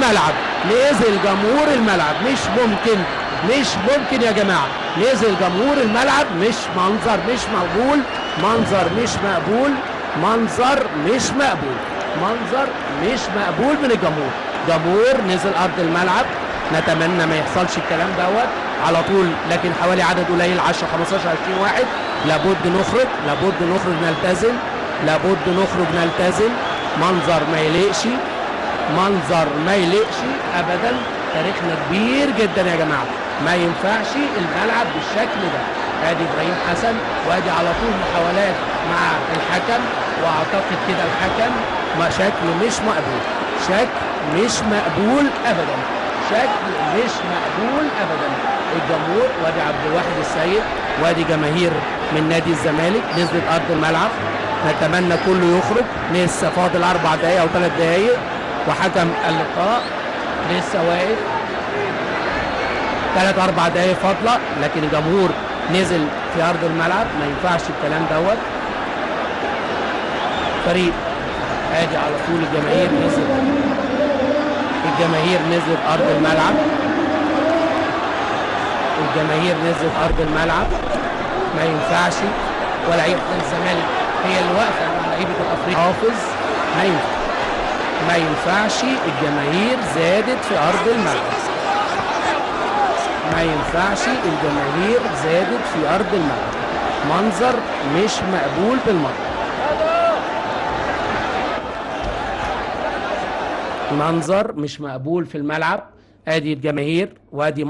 الملعب، نزل جمهور الملعب. مش ممكن، مش ممكن يا جماعة، نزل جمهور الملعب. مش منظر، مش مقبول، منظر مش مقبول، منظر مش مقبول، منظر مش مقبول من الجمهور. جمهور نزل ارض الملعب، نتمنى ما يحصلش الكلام دوت على طول، لكن حوالي عدد قليل 10 15 20 واحد. لابد نخرج، لابد نخرج نلتزم، لابد نخرج نلتزم. منظر ما يليقش، منظر ما يليقش ابدا. تاريخنا كبير جدا يا جماعة، ما ينفعش الملعب بالشكل ده. ادي ابراهيم حسن، وادي على طول محاولات مع الحكم، واعتقد كده الحكم ما شكل مش مقبول، شكل مش مقبول ابدا، شكل مش مقبول ابدا. الجمهور، وادي عبد الواحد السيد، وادي جماهير من نادي الزمالك نزلت ارض الملعب. نتمنى كله يخرج، لسه فاضل 4 دقائق او 3 دقائق، وحكم اللقاء لسه واقف. 3 4 دقائق فاضلة، لكن الجمهور نزل في ارض الملعب، ما ينفعش الكلام دوت. فريق ادي على طول الجماهير نزل، الجماهير نزلت ارض الملعب، الجماهير نزلت ارض الملعب، ما ينفعش. ولاعيبه الزمالك هي اللي واقفة مع لعيبة الافريقي حافظ، ما ينفع، ما ينفعش. الجماهير زادت في ارض الملعب، ما ينفعش، الجماهير زادت في ارض الملعب. منظر مش مقبول بالمرة، منظر مش مقبول في الملعب. ادي الجماهير وادي